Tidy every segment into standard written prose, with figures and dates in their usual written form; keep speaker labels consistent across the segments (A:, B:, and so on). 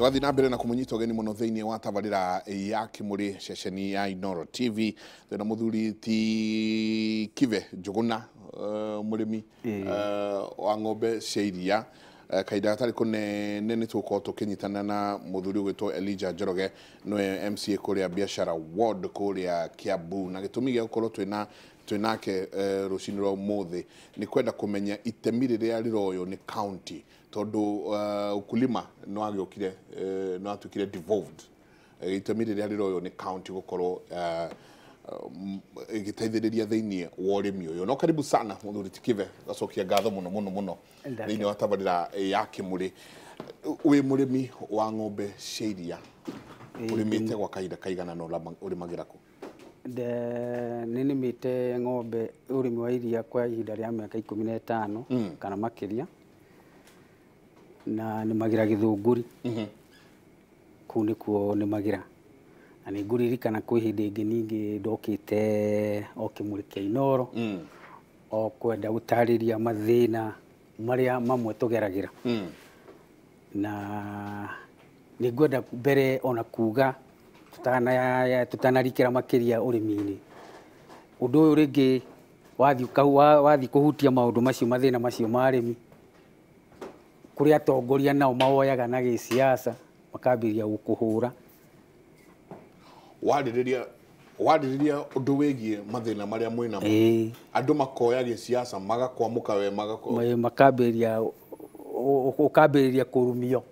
A: Tũgathiĩ na mbere na kũmũnyita ũgeni mũno thĩinĩ wa tabarĩra ya Kĩmũrĩ ceceni ya Inooro TV. Twĩna mũthuri ti Kibe Njũgũna, mũrĩmi wa ng'ombe cia iria. Kahinda gatarĩ kũnene nĩ tũgũkorwo tũkĩnyitana na mũthuri ũgwĩtwo Elijah Njoroge, nĩwe MCA kũrĩa Biashara Ward kũrĩa Kiambu, na gĩtũmi gĩa gũkorwo twĩnake rũcinĩ rwa ũmũthĩ nĩ kwenda kũmenya itemi rĩrĩa rĩroywo nĩ county, tondũ ukulima nĩ wagĩũkire, nĩ watuĩkire devolved. Itemi rĩrĩa rĩroywo nĩ county gũkorwo ĩgĩteithĩrĩria thĩinĩ wa ũrĩmi ũyũ. No karibu sana mũthuri ti Kibe, gacokia ngatho mũno mũno mũno thĩinĩ wa tabarĩra ya Kĩmũrĩ. Wĩ mũrĩmi wa ng'ombe cia iria, ũrĩmĩte gwa kahinda kaigana na ũrĩmagĩra kũ?
B: Nĩ nĩmĩte ng'ombe ũrĩmi wa iria kwa ihinda rĩa mĩaka 15 kana makĩria, na nĩmagĩra Gĩthũngũri. Kũu nĩkuo nĩmagĩra, na nĩ ngũririkana kwĩ hĩndĩ ĩngĩ ningĩ ndokĩte o Kĩmũrĩ kĩa Inooro o kwenda gũtarĩria mathĩna marĩa mamwe tũgeragĩra. Na nĩ ngwenda mbere ona kuga tũtanarikĩra makĩria ũrĩmi-inĩ, ũndũ ũyũ rĩngĩ wathiĩ kũhutia maũndũ macio, mathĩna macio ma arĩmi, kũrĩ atongoria nao mawoyaga na gĩsiasa makambĩrĩria gũkũhũra.
A: Warĩrĩria ũndũ wĩgiĩ mathĩna marĩa mwĩnamo, andũ makoya gĩsiasa magakwamũka we
B: makambĩrĩria ũkambĩrĩria kũrumio.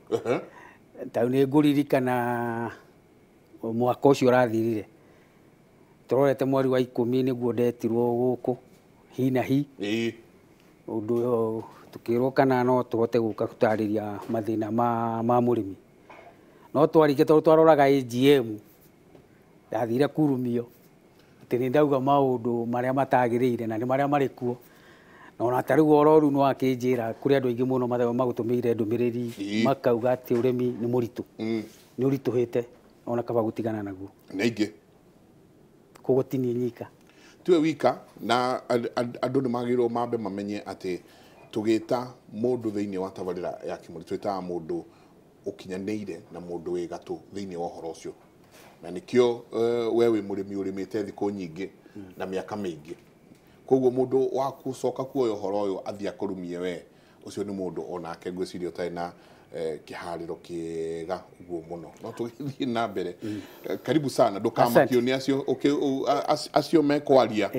B: Ta nĩ ngũririkana mwaka ũcio ũrathirire, tũrorete mweri wa 10 nĩguo ndetirwo gũkũ hi na hi, ũndũ tũkĩrwo kana no tũhote gũka gũtarĩria mathĩna ma mũrĩmi. No twarĩkia tondũ twaroraga AGM, ndathire kurumio atĩ nĩ ndauga maũndũ marĩa matagĩrĩire na nĩ marĩa marĩ kuo. Na ona ta rĩu oro rĩu nĩ wakĩnjĩra kũrĩ andũ aingĩ mũno magũtũmĩire ndũmĩrĩri makauga atĩ ũrĩmi nĩ mũritũ, nĩ ũritũhĩte ona kaba gũtigana naguo.
A: Nĩ aingĩ.
B: Koguo ti niĩ nyika.
A: Tiwe wika, na andũ nĩ magĩrĩirwo mambe mamenye atĩ tũgĩta mũndũ thĩinĩ wa tabarĩra ya Kĩmũrĩ twĩtaga mũndũ ũkinyanĩire na mũndũ wĩ gatũ thĩinĩ wa ũhoro ũcio, na nĩkĩo we wĩ mũrĩmi ũrĩmĩte thikũ nyingĩ na mĩaka mĩingĩ, koguo mũndũ wa gũcoka kuoya ũhoro ũyũ athiĩ akũrumie we, ũcio nĩ mũndũ onake ngwĩciria ũtarĩ na kĩharĩro kĩega ũguo mũno. No tũgĩthiĩ na mbere. Karibu sana, ndũkamakio nĩ acio acio mekwaria,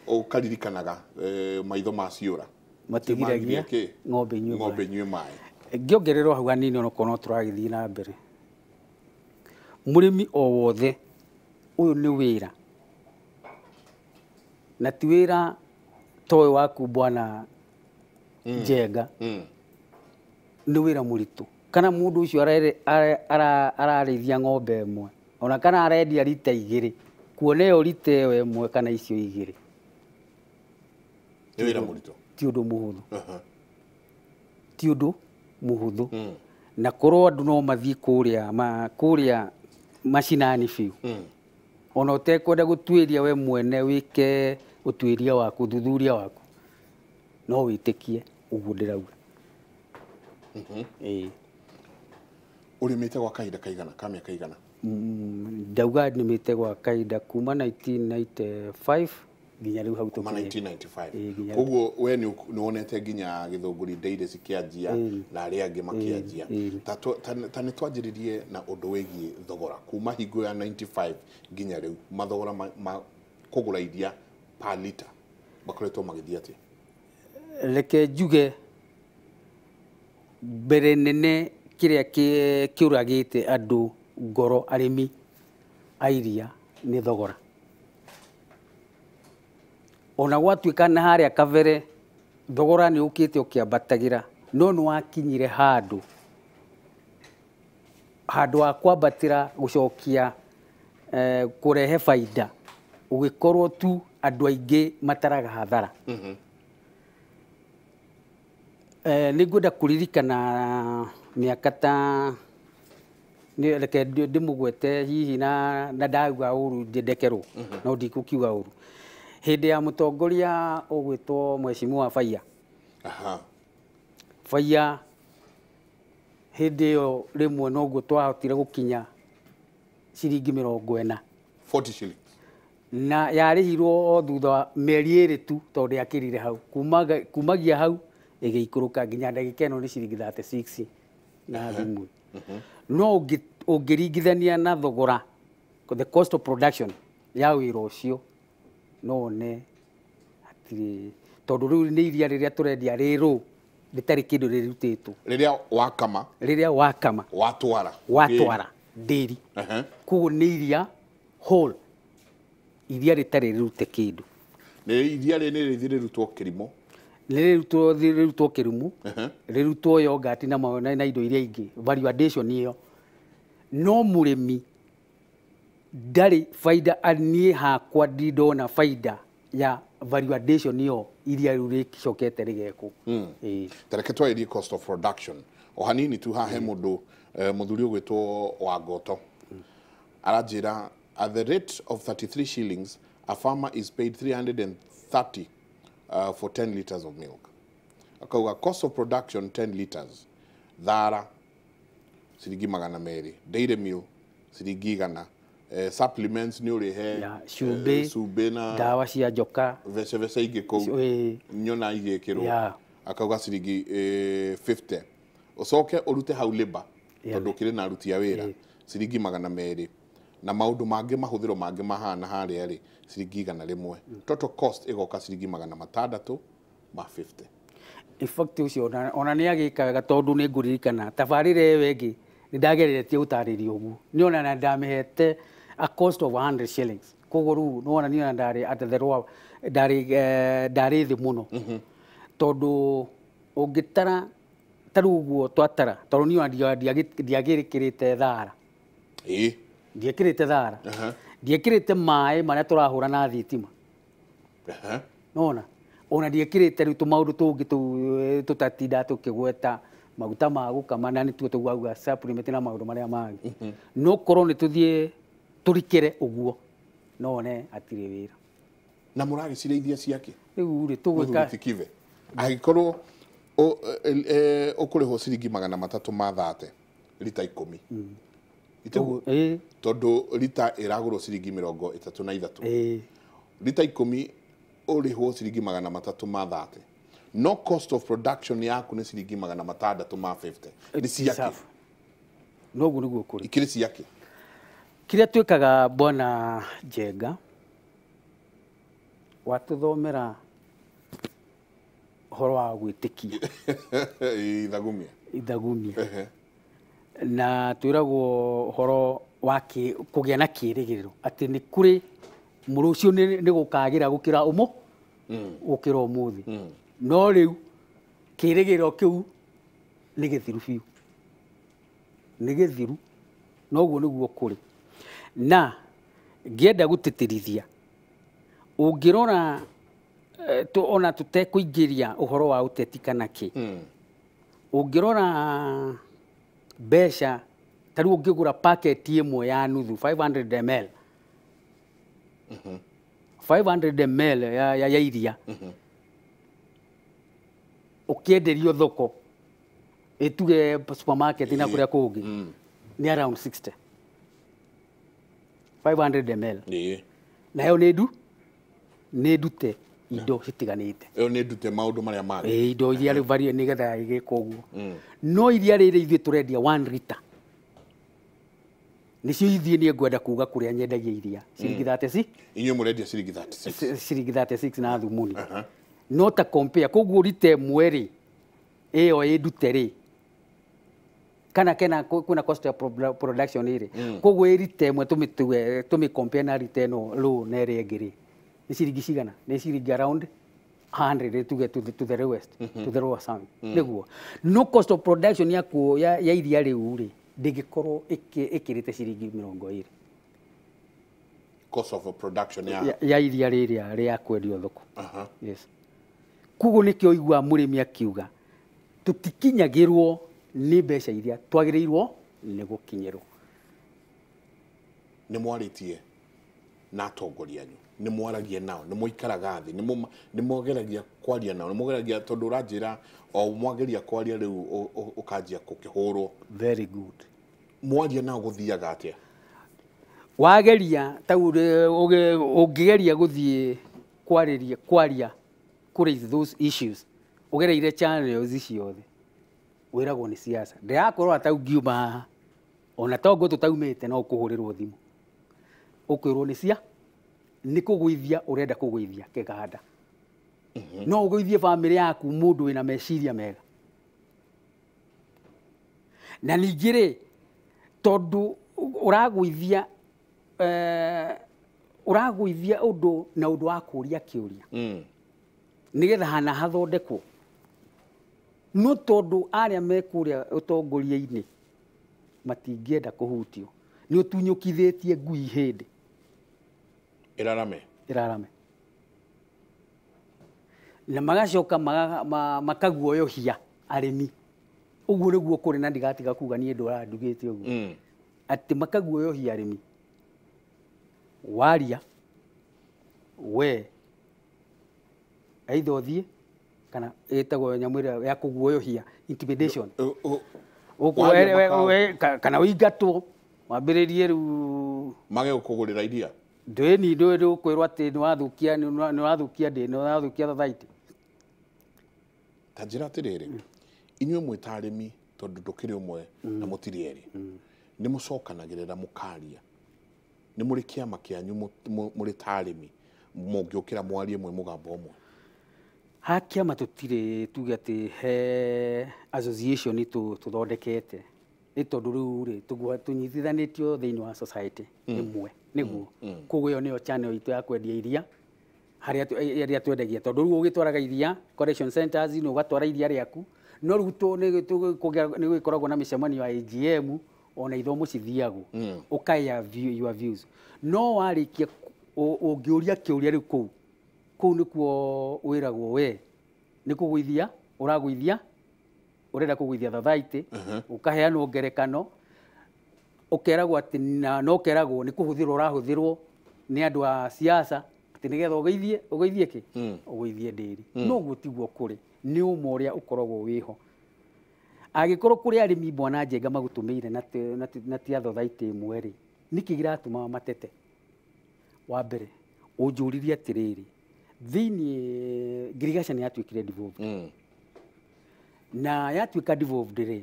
A: ũkaririkanaga maitho maciũra
B: matigiragia ng'ombe
A: inyue maĩ.
B: Ngĩongererwo hau hanini onokorwo no tũragĩthiĩ na mbere, mũrĩmi o wothe ũyũ nĩ wĩra, na ti wĩra ta ũyũ waku bwana Njenga, nĩ wĩra mũritũ. Kana mũndũ ũcio ararĩithia ng'ombe ĩmwe ona kana arendia rita 2, kuona ĩyo rita ĩyo ĩmwe kana icio 2
A: nĩ wĩra mũritũ,
B: ti ũndũ mũhũthũ, ti ũndũ mũhũthũ. Na korwo andũ no mathiĩ kũrĩa macinani biũ, ona ũtekwenda gũtuĩria we mwene wĩke ũtuĩria waku, ũthuthuria waku, no wĩtĩkie ũguo ndĩrauga.
A: Ũrĩmĩte gwa kahinda kaigana ka mĩaka igana?
B: Ndauga nĩmĩte gwa kahinda kuma 1995 nginya rĩu hau
A: kuma 1995. Koguo we nĩ wonete nginya Gĩthũngũri Dairy cikĩanjia na arĩa angĩ makĩanjia. Ta nĩ twanjĩrĩrie na ũndũ wĩgiĩ thogora kuma hingo ya 95 nginya rĩu, mathogora ma kũgũra iria per liter makoretwo magĩthiĩ atĩa?
B: Reke njuge mbere nene kĩrĩa kĩũragĩte andũ ngoro arĩmi a iria nĩ thogora. Ona gwatuĩka na harĩa kabere thogora nĩ ũkĩte ũkĩambatagĩra, no nĩ wakinyire handũ ha kwambatĩra gũcokia kũrehe baida, ũgĩkorwo tu andũ aingĩ mataraga hathara. Nĩ ngwenda kũririkana mĩaka ta reke ndĩmũgwete hihi na ndauga ũru ndekerwo, no ndikũkiuga ũru. Hĩndĩ ya mũtongoria ũgwĩtwo Mheshimiwa Faiya. Faiya Hĩndĩ ĩyo rĩmwe noguo twahotire gũkinya ciringi 40.
A: 40 shillings.
B: Na yarĩhirwo o thutha wa mĩeri 2 tu tondũ yakĩrire hau. Kumagia hau ĩgĩikũrũka nginya ndagĩka ĩno nĩ ciringi 36 na thimũ. No ũngĩringithania na thogora, the cost of production ya wĩra ũcio, no one hatirĩ, tondũ rĩu nĩ iria rĩrĩa tũrendia rĩrũ rĩtarĩ kĩndũ rĩrutĩtwo.
A: Rĩrĩa wakama.
B: Rĩrĩa wakama.
A: Watwara.
B: Watwara ndĩri. Koguo nĩ iria whole, iria rĩtarĩ rĩrute kĩndũ.
A: Nĩ iria rĩrĩ nĩ rĩthiĩ rĩrutwo kĩrimũ.
B: Nĩ rĩrutwo kĩrimũ, rĩrutwo yogurt na indo iria ingĩ, value addition ĩyo. No mũrĩmi ndarĩ baida, niĩ hakwa ndindona baida ya value addition ĩyo iria rĩu rĩcokete rĩgekwo.
A: Ta reke twarĩrie cost of production. O hanini tu hahe mũndũ mũthuri ũgwĩtwo Wangoto. Aranjĩra at the rate of 33 shillings a farmer is paid 330 for 10 liters of milk. Akauga cost of production 10 liters. Thara ciringi 200, dairy meal ciringi 100, supplements nĩ ũrĩhe, cumbĩ na
B: ndawa cia njoka,
A: vece ingĩ kũu nyona igĩkĩrwo. Akauga ciringi 50. Ũcoke ũrute hau labor tondũ ũkĩrĩ na aruti a wĩra ciringi 200 na maũndũ mangĩ mahũthĩro mangĩ mahana harĩa rĩ ciringi 100. Total cost ĩgoka ciringi 650.
B: In fact ũcio ona nĩ agĩka wega tondũ nĩ ngũririkana tabarĩra ĩyo ĩngĩ nĩ ndageretie gũtarĩria ũguo. Nĩ ona na ndamĩhete a cost of 100 shillings. Koguo rĩu nĩ wona niĩ ona ndarĩ at the lower, ndarĩ thĩ mũno. Tondũ ũngĩtara ta rĩu ũguo twatara, tondũ niĩ ona ndiagĩkĩrĩte thara. Ndiekĩrĩte thara. Ndiekĩrĩte maĩ marĩa tũrahũra na thitima. Nona ona ndiekĩrĩte rĩu tũmaũndũ tũngĩ tũtatinda tũkĩgweta maguta ma gũkama na nĩtuo tũgauga supplement na maũndũ marĩa mangĩ. No korwo nĩ tũthiĩ tũrikĩre ũguo no one hatirĩ wĩra.
A: Na mũragĩcirĩithia ciake?
B: Rĩu rĩ tũgwĩka
A: Kibe. Angĩkorwo ũkũrĩhwo ciringi 330 rita 10. Iteguo tondũ rita ĩragũrwo ciringi 33. Rita 10 ũrĩhwo ciringi 330. No cost of production yaku nĩ ciringi 650. Nĩ ciake.
B: Noguo nĩguo kũrĩ.
A: Ikĩrĩ ciake.
B: Kĩrĩa twĩkaga Bwana Njenga, watũthomera ũhoro wa gwĩtĩkia.
A: Ithagumia.
B: Ithagumia. Na twĩragwo ũhoro wa kũgĩa na kĩĩrĩgĩrĩro atĩ nĩ kũrĩ mũrũcio nĩ gũkagĩra gũkĩra gũkĩra ũmũthĩ. No rĩu kĩĩrĩgĩrĩro kĩu nĩ gĩthiru biũ. Nĩ gĩthiru, noguo nĩguo kũrĩ. Na ngĩenda gũtĩtĩrithia, ũngĩrora ona tũtekũingĩria ũhoro wa ũteti kana kĩ, ũngĩrora mbeca ta rĩu ũngĩgũra packet ĩmwe ya nuthu 500 ml, 500 ml ya iria, ũkĩenderio thoko ĩtuge supermarket na kũrĩa kũngĩ nĩ around 60. 500 ml. Nayo nĩ ndute indo citiganĩte.
A: Ĩyo nĩ ndute maũndũ marĩa mangĩ.
B: Indo iria rĩu varie nĩgetha ĩgĩkwo ũguo. No iria rĩrĩ ithuĩ tũrendia 1 liter. Nĩcio ithuĩ niĩ ngwenda kuga kũrĩa nyendagia iria ciringi 36.
A: Inyuĩ mũrendia ciringi 36.
B: Ciringi 36 na thumuni. No ta compare koguo rita ĩmwe rĩ ĩyo ĩndute rĩ kana kena kwĩna cost ya production ĩrĩ. Koguo ĩ rita ĩmwe tũmĩ compare na rita ĩno low na ĩrĩa ĩngĩ rĩ nĩ ciringi cigana? Nĩ ciringi around 100 tuge to the lowest, to the lower sound. Nĩguo. No cost of production yaku ya iria rĩu rĩ ndĩngĩkorwo ĩkĩrĩte ciringi 20.
A: Cost of production
B: ya iria rĩrĩa rĩa kwendio thoko. Yes. Koguo nĩkĩo ũiguaga mũrĩmi akiuga tũtikinyagĩrwo nĩ mbeca iria twagĩrĩirwo nĩ gũkinyĩrwo.
A: Nĩ mwarĩtie na atongoria anyu. Nĩ mwaragia nao, nĩ mũikaraga thĩ, nĩ mwageragia kwaria nao, nĩ mwageragia tondũ ũranjĩra o mwageria kwaria rĩu ũkanjia gũkĩhũrwo.
B: Very good.
A: Mwaria nao gũthiaga atĩa?
B: Wageria ta ũngĩgeria gũthiĩ kwarĩria kwaria kũ raise those issues ũgereire channels ciothe wĩragwo nĩ siasa. Ndĩrakorwo ta ngiuma haha ona tongo tũtaumĩte no ũkũhũrĩrwo thimũ ũkwĩrwo nĩ cia nĩ kũgũithia ũrenda kũgũithia kĩganda. No ũgũithie bamĩrĩ yaku mũndũ wĩna meciria mega. Na ningĩ rĩ tondũ ũragũithia ũragũithia ũndũ na ũndũ wa kũria kĩũria nĩgetha hana hathondekwo, no tondũ arĩa me kũrĩa ũtongoria-inĩ matingĩenda kũhutio nĩ ũtunyũkithĩtie ngui hĩndĩ
A: ĩrarame
B: ĩrarame na magacoka makaguoyohia arĩmi. Ũguo nĩguo kũrĩ na ndigatiga kuga niĩ ndũraga ndugĩte ũguo atĩ makaguoyohia arĩmi. Waria we either ũthiĩ kana ĩtagwo nyamũ ĩrĩa ya kũguoyohia intimidation, kana ũingatwo wambĩrĩrie rĩu
A: mage gũkũgũrĩra iria
B: ndĩni ndũkwĩrwo atĩ nĩwathũkia nĩwathũkia ndĩ nĩwathũkia society.
A: Ta njĩra atĩrĩrĩ, inyuĩ mwĩ ta arĩmi tondũ ndũkĩrĩ ũmwe na mũtirĩ erĩ, nĩ mũcokanagĩrĩra mũkaria, nĩ mũrĩ kĩama kĩanyu mũrĩ ta arĩmi mũngĩũkĩra mwarie mwĩ mũgambo ũmwe?
B: Ha kĩama tũtirĩ tuge atĩ he association tũthondekete nĩ tondũ rĩu rĩ tũnyitithanĩtio thĩinĩ wa society ĩmwe nĩguo koguo ĩyo nĩyo channel itũ ya kwendia iria harĩa twendagia tondũ rĩu ũgĩtwaraga iria collection centers nĩ ũgatwara iria rĩaku, no rĩu nĩ gũgĩkoragwo na mĩcemanio ya AGM ona ithomo cithiagwo ũkaya your views, no warĩkia ũngĩũria kĩũria rĩu kũu kũu nĩkuo wĩragwo we nĩ kũgũithia ũragũithia ũrenda kũgũithia society, ũkaheanwo ngerekano ũkeragwo atĩ no ũkeragwo nĩ kũhũthĩrwo ũrahũthĩrwo nĩ andũ a siasa atĩ nĩgetha ũgũithie ũgũithie kĩ ũgũithie ndĩri. No ũguo tiguo kũrĩ, nĩ ũma ũrĩa ũkoragwo wĩho. Angĩkorwo kũrĩ arĩmi Bwana Njenga magũtũmĩire na ti a society ĩmwe rĩ, nĩkĩ kĩratũma matete? Wa mbere ũnjũririe atĩrĩrĩ, thĩinĩ ngirigaca nĩ yatuĩkire devolved na yatuĩka devolved rĩ,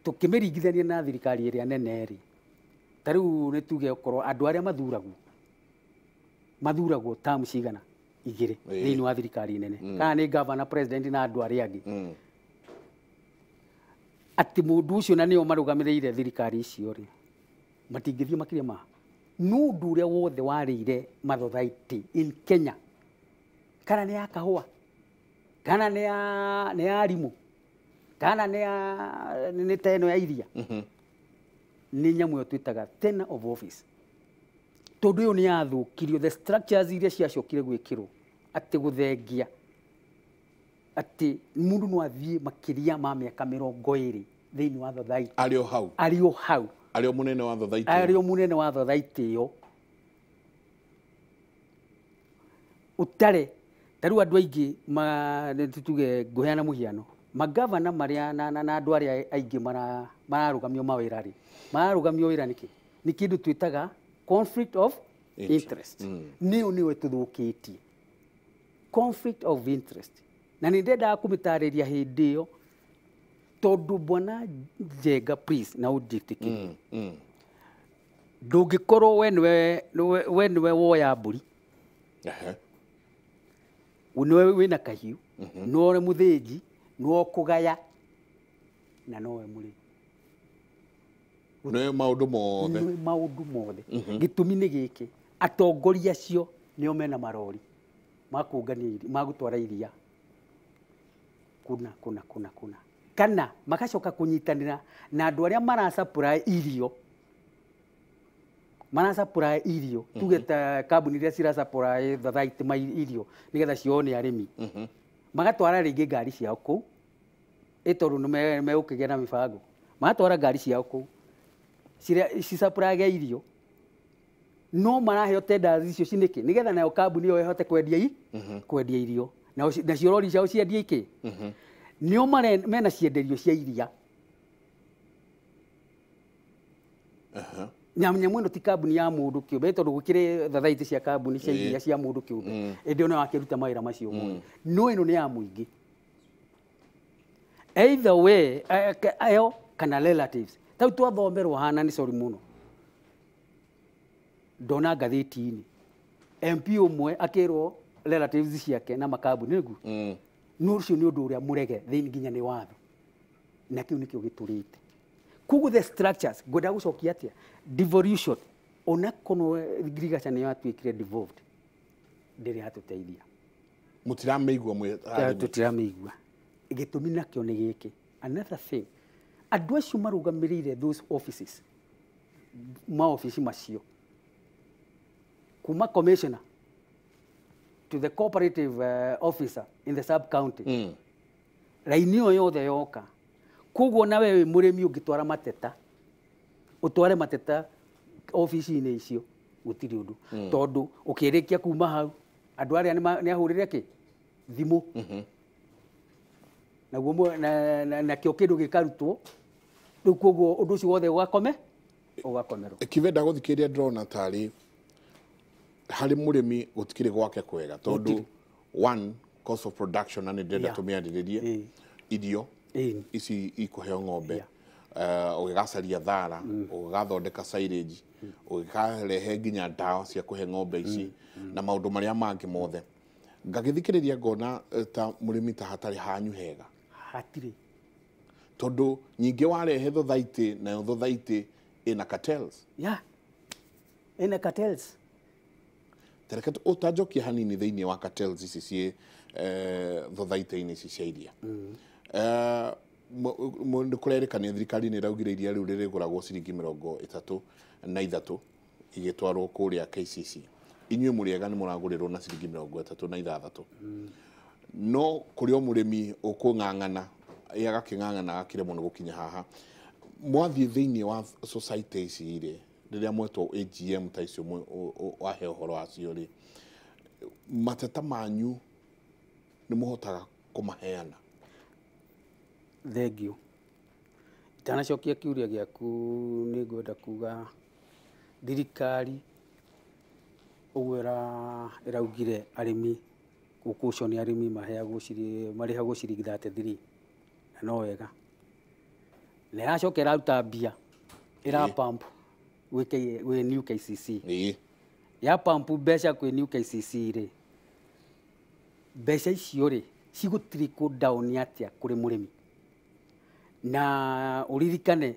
B: tũkĩmĩringithania na thirikari ĩrĩa nene rĩ, ta rĩu nĩ tuge okorwo andũ arĩa mathuragwo term cigana igĩrĩ thĩinĩ wa thirikari nene, kana nĩ governor, president na andũ arĩa angĩ, atĩ mũndũ ũcio na nĩo marũgamĩrĩire thirikari icio rĩ, matingĩthiĩ makĩria ma nĩ ũndũ ũrĩa wothe warĩire mathothaithi in Kenya, kana nĩ ya kahũa, kana nĩ ya arimũ, kana nĩ ya nĩ ta ĩno ya iria, nĩ nyamũ ĩyo twĩtaga tenure of office. Tondũ ĩyo nĩ yathũkirio, the structures iria ciacokire gwĩkĩrwo atĩ gũthengia atĩ mũndũ no athiĩ makĩria ma mĩaka 20 thĩinĩ wa society
A: arĩ o hau,
B: arĩ o hau,
A: arĩ o mũnene wa society,
B: arĩ o mũnene wa society ĩyo ũtare. Ta rĩu andũ aingĩ tuge ngũheana mũhiano, magavana marĩa na andũ arĩa aingĩ mararũgamio mawĩra rĩ, mararũgamio wĩra nĩkĩ? Nĩ kĩndũ twĩtaga conflict of interest. Nĩyo nĩyo ĩtũthũkĩtie, conflict of interest. Na nĩ ndendaga kũmĩtarĩria hĩndĩ ĩyo tondũ Bwana Njenga please na ũnjĩtĩkĩrie, ndũngĩkorwo we nĩwe woya mbũri, nĩwe wĩna kahiũ, nĩwe mũthĩnji, nĩwe ũkũgaya na nowe mũrĩmi,
A: nĩwe maũndũ mothe,
B: nĩwe maũndũ mothe. Gĩtũmi nĩ gĩkĩ, atongoria acio nĩo mena marori ma kũngania ma gũtwara iria kuna kuna kuna kuna, kana magacoka kũnyitanĩra na andũ arĩa marasupply irio, marasupply irio tuge ta kambuni iria cirasupply society ma irio nĩgetha cione arĩmi, magatwara rĩngĩ ngari ciao kũu, ĩ tondũ nĩ megũkĩgĩa na mĩbango, magatwara ngari ciao kũu cisupplyage irio, No maraheo tenders icio cinĩkĩ nĩgetha nayo kambuni ĩyo ĩhote kwendia kwendia irio nacio rori ciao ciendie ikĩ. Nĩo mena cienderio cia iria. Nyamũ ĩno ti kambuni ya mũndũ kĩũmbe tondũ gũkĩrĩ thathaitĩ cia kambuni cia iria cia mũndũ kĩũmbe ĩndĩ ona akĩruta mawĩra macio mothe, no ĩno nĩ ya mũingĩ. Either way ayo kana relatives tau twathomerwo hana nĩ sorry mũno ndona ngathĩti-inĩ MP ũmwe akĩrwo relatives ciake na makambuni nĩguo. No ũcio nĩ ũndũ ũrĩa mũrege thĩinĩ nginya nĩ watho na kĩu nĩkĩo gĩtũrĩte. Koguo the structures ngwenda gũcokia atĩa devolution ona kono ngirigaca nĩ yatuĩkire devolved ndĩrĩ yatũteithia.
A: Mũtiramĩigua mwĩ
B: tũtiramĩigua. Gĩtũmi nakĩo nĩ gĩkĩ, another thing andũ acio marũgamĩrĩire those offices maobici macio kuma commissioner to the cooperative officer in the sub county raini ĩyo yothe yoka. Koguo nawe wĩ mũrĩmi ũngĩtwara mateta ũtware mateta obici-inĩ icio gũtirĩ ũndũ tondũ ũkĩrĩkia kuma hau andũ arĩa nĩ ahũrĩre kĩ thimũ naguo nakĩo kĩndũ gĩkarutwo rĩu koguo ũndũ ũcio wothe ũgakomerwo.
A: Kibe ndagũthikĩrĩria ndĩrona tarĩ harĩ mũrĩmi gũtikĩrĩ gwake kwega tondũ one cost of production na nĩ ndĩrenda tũmĩarĩrĩrie irio ici ikũheo ng'ombe ũgĩgacaria thara ũgĩgathondeka silage ũgĩkarehe nginya ndawa cia kũhe ng'ombe ici na maũndũ marĩa mangĩ mothe. Ngagĩthikĩrĩria ngona ta mũrĩmi ta hatarĩ hanyu hega
B: hatirĩ
A: tondũ nyingĩ warehe thothaitĩ nayo thothaitĩ ĩna cartels.
B: Yeah, ĩna cartels.
A: Tareke ũtanjokie hanini thĩinĩ wa cartels ici ciĩ thothaitĩ-inĩ ici cia iria. Nĩ kũrerĩkania thirikari nĩ ĩraugire iria rĩu rĩrĩgũragwo ciringi 33 igĩtwarwo kũrĩa KCC. Inyuĩ mũrĩ ega nĩ mũragũrĩrwo na ciringi 36. No kũrĩ o mũrĩmi ũkũng'ang'ana agakĩng'ang'ana agakĩremwo nĩ gũkinya haha. Mwathiĩ thĩinĩ wa society ici rĩ rĩrĩa mwetwo AGM ta icio wahe ũhoro wacio rĩ mateta manyu nĩ mũhotaga kũmaheana?
B: Thengiũ. Itanacokia kĩũria gĩaku nĩ ngwenda kuga thirikari ũguo ĩraugire arĩmi gũkũ nĩ arĩmi maheagwo marĩhagwo ciringi 33 na no wega na ĩracoka ĩraruta mbia ĩra pump gwĩ new KCC. Ya pump mbeca kwĩ new KCC rĩ mbeca icio rĩ cigũ trickle down atĩa kũrĩ mũrĩmi? Na ũririkane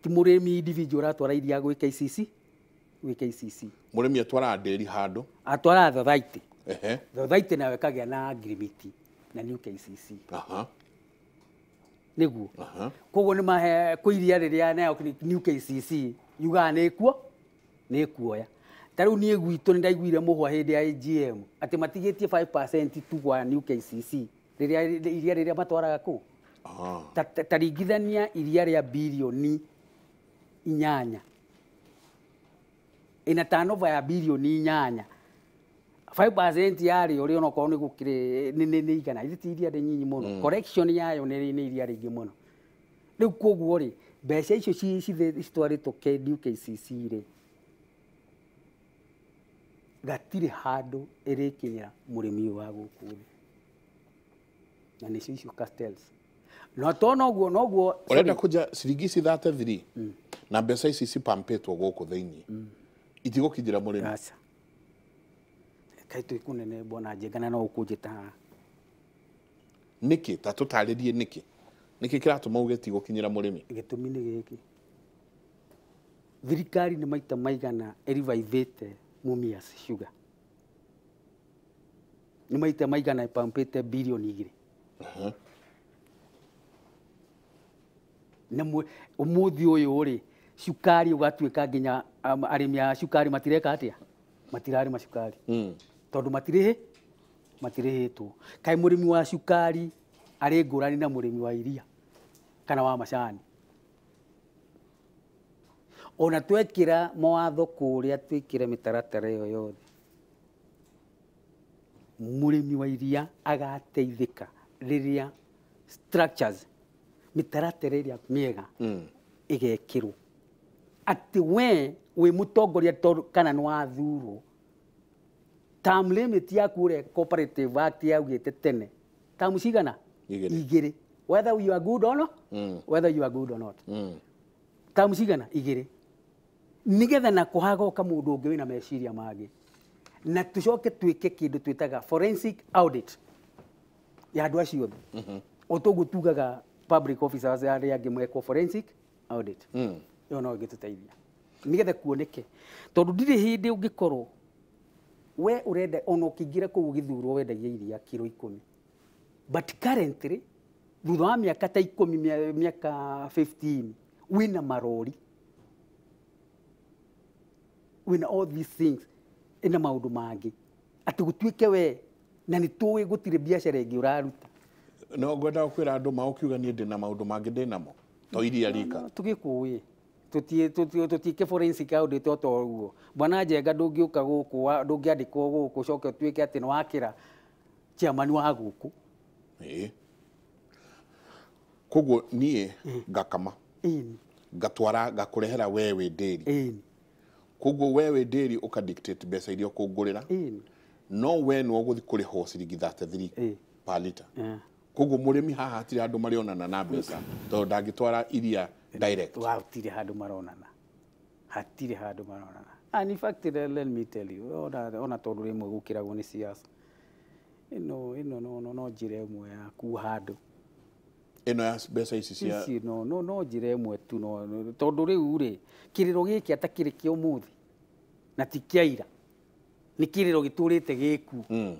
B: ti mũrĩmi individual ũratwara iria gwĩ KCC gwĩ KCC.
A: Mũrĩmi atwaraga ndĩri handũ
B: atwaraga thothaitĩ thothaitĩ nayo ĩkagĩa na ngirimiti na new KCC. Nĩguo koguo nĩ mahe kwĩ iria rĩrĩa nayo new KCC yugaga nĩ ĩkuoya. Ta rĩu niĩ gwitũ nĩ ndaiguire mũhwa hĩndĩ ya AGM atĩ matigĩtie 5% tu gwa new KCC rĩrĩa iria rĩrĩa matwaraga kũ. Ta ringithania iria rĩa birioni 8 ĩna turnover ya birioni 8 5% yarĩo rĩ onokorwo nĩ gũkĩrĩ nĩ igana ithe ti iria rĩ nyinyi mũno correction yayo nĩ iria rĩingĩ mũno. Rĩu koguo rĩ mbeca icio citwarĩtwo new KCC rĩ gatirĩ handũ ĩrĩkinyĩra mũrĩmi wa gũkũ thĩ na nĩcio icio cartels. No to noguo noguo
A: ũrenda kũnja ciringi ici 33 na mbeca ici cipampĩtwo gũkũ thĩinĩ itigũkinyĩra mũrĩmi.
B: Aca kaĩ twĩ kũnene mbona Njenga na no ũkũnjĩta haha
A: nĩkĩ? Ta tũtarĩrie nĩkĩ nĩkĩ kĩratũma uge tigũkinyĩra mũrĩmi?
B: Gĩtũmi nĩ gĩkĩ, thirikari nĩ maita maigana ĩrivaivĩte Mumias Sugar nĩ maita maigana ĩpampĩte birioni 2 na ũmũthĩ ũyũ rĩ cukari ũgatuĩka nginya arĩmi a cukari matireka atĩa matirarĩma cukari tondũ matirĩhĩtwo. Kaĩ mũrĩmi wa cukari arĩ ngũrani na mũrĩmi wa iria kana wa macani? Ona twekĩra mawatho kũrĩa twĩkĩre mĩtaratara ĩyo yothe, mũrĩmi wa iria agateithĩka rĩrĩa structures mĩtaratara ĩrĩa mĩega ĩgekĩrwo atĩ we wĩ mũtongoria tondũ kana nĩ wathurwo, term limit yaku ũrĩa Cooperative Act yaugĩte tene, term cigana? Igĩrĩ. Whether you are good or not, whether you are good or not, term cigana? Igĩrĩ, nigetha na kũhagoka mũndũ ũngĩ wĩna meciria mangĩ, na tũcoke twĩke kĩndũ twĩtaga forensic audit ya andũ acio othe, o toguo tugaga public officers arĩa angĩ mekwo forensic audit. Ĩyo no ĩngĩtũteithia nigetha kuoneke, tondũ ndirĩ hĩndĩ ũngĩkorwo we ũrenda ona ũkĩingĩra kũu ũgĩthurwo wendagia iria kiro 10, but currently thutha wa mĩaka ta 10, mĩaka 15, wĩna marori, wĩna all these things, ĩna maũndũ mangĩ, atĩ gũtuĩke we na nĩ tũĩ gũtirĩ biacara ĩngĩ ũraruta.
A: No ngwenda kwĩra andũ ma ũkiuga niĩ ndĩna maũndũ mangĩ ndĩnamo to iria rika.
B: Tũgĩkũĩ tũtiĩke forensic audit o ta ũguo. Bwana Njenga, ndũngĩũka gũkũ, ndũngĩandĩkwo gũkũ ũcoke ũtuĩke atĩ nĩ wakĩra chairman wa gũkũ.
A: Ĩĩ, koguo niĩ ngakama ngatwara ngakũrehera we wĩ ndĩri, koguo we wĩ ndĩri ũka dictate mbeca iria ũkũngũrĩra, no we nĩwe ũgũthiĩ kũrĩhwo ciringi 33 per liter. Koguo mũrĩmi haha hatirĩ handũ marĩonana na mbeca tondũ ndangĩtwara iria direct.
B: Hatirĩ handũ maronana, hatirĩ handũ maronana. And in fact, let me tell you, ona tondũ rĩmwe gũkĩragwo nĩ siasa, ĩno no njĩra ĩmwe ya kuha andũ
A: ĩno ya mbeca ici cia
B: ici, no njĩra ĩmwe tu, no tondũ rĩu rĩ kĩrĩro gĩkĩ ata kĩrĩ kĩa ũmũthĩ na ti kĩa ira, nĩ kĩrĩro gĩtũrĩte gĩkuo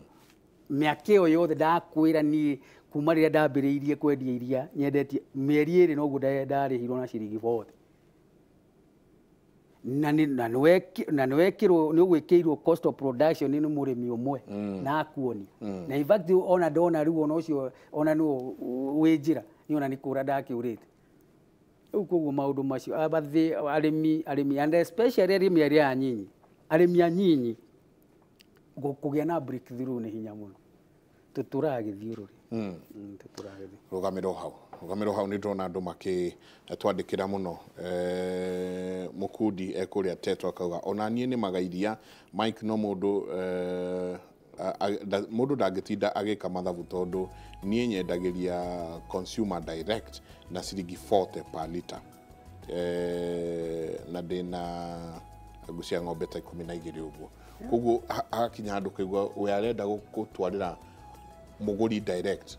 B: mĩaka ĩyo yothe. Ndakwĩra niĩ kuma rĩrĩa ndambĩrĩirie kwendia iria nyendetie mĩeri 2 noguo ndarĩhirwo na ciringi 40, na nĩ ũgwĩkĩirwo cost of production nĩ mũrĩmi ũmwe na akuonia, na in fact ona ndona rĩu ona ũcio ona nĩwe wĩ njĩra niĩ ona nĩ kũra ndakĩũrĩte rĩu. Koguo maũndũ macio abathĩ arĩmi and especially arĩmi arĩa anyinyi, arĩmi anyinyi kũgĩa na breakthrough nĩ hinya mũno, tũtũraga gĩthiũrũrĩ.
A: Rũgamĩro hau nĩ ndĩrona andũ makĩtwandĩkĩra mũno. Mũkundi ekũrĩa Tetwa akauga ona niĩ nĩmaga iria Mike, no mũndũ mũndũ ndangĩtinda agĩka mathabu tondũ niĩ nyendagĩria consumer direct na ciringi 40 per liter, na ndĩna ngũ cia ng'ombe ta 12 ũguo. Koguo hakinya handũ kaigua we arenda gũtwarĩra mũgũri direct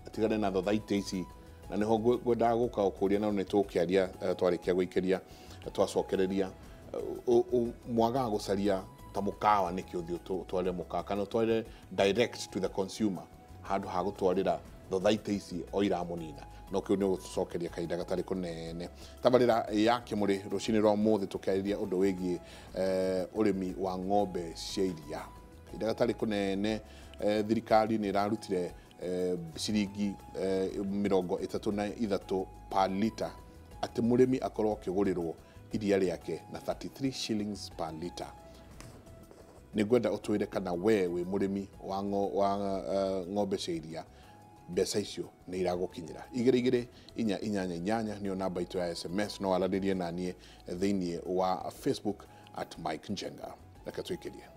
A: atigane na thothaitĩ ici, na nĩho ngwendaga gũka gũkũria, na nĩ tũgũkĩaria twarĩkia gũikĩria twacokereria. Mwagaga gũcaria ta mũkawa nĩkĩ ũthiĩ ũtwarĩre mũkawa kana ũtwarĩre direct to the consumer handũ ha gũtwarĩra thothaitĩ ici o iramũnina? No kĩu nĩ ũgũcokeria kahinda gatarĩ kũnene. Tabarĩra ya Kĩmũrĩ rũcinĩ rwa ũmũthĩ tũkĩarĩria ũndũ wĩgiĩ ũrĩmi wa ng'ombe cia iria. Kahinda gatarĩ kũnene, thirikari nĩ ĩrarutire ciringi 33 per liter atĩ mũrĩmi akorwo akĩgũrĩrwo iria rĩake na 33 shillings per liter. Nĩ ngwenda ũtwĩre kana we wĩ mũrĩmi wa ng'ombe cia iria, mbeca icio nĩ iragũkinyĩra. 2 2 4 8 8 nĩyo namba itũ ya SMS, no aranĩrie na niĩ thĩinĩ wa Facebook at Mike Njenga. Reke twĩkĩrie.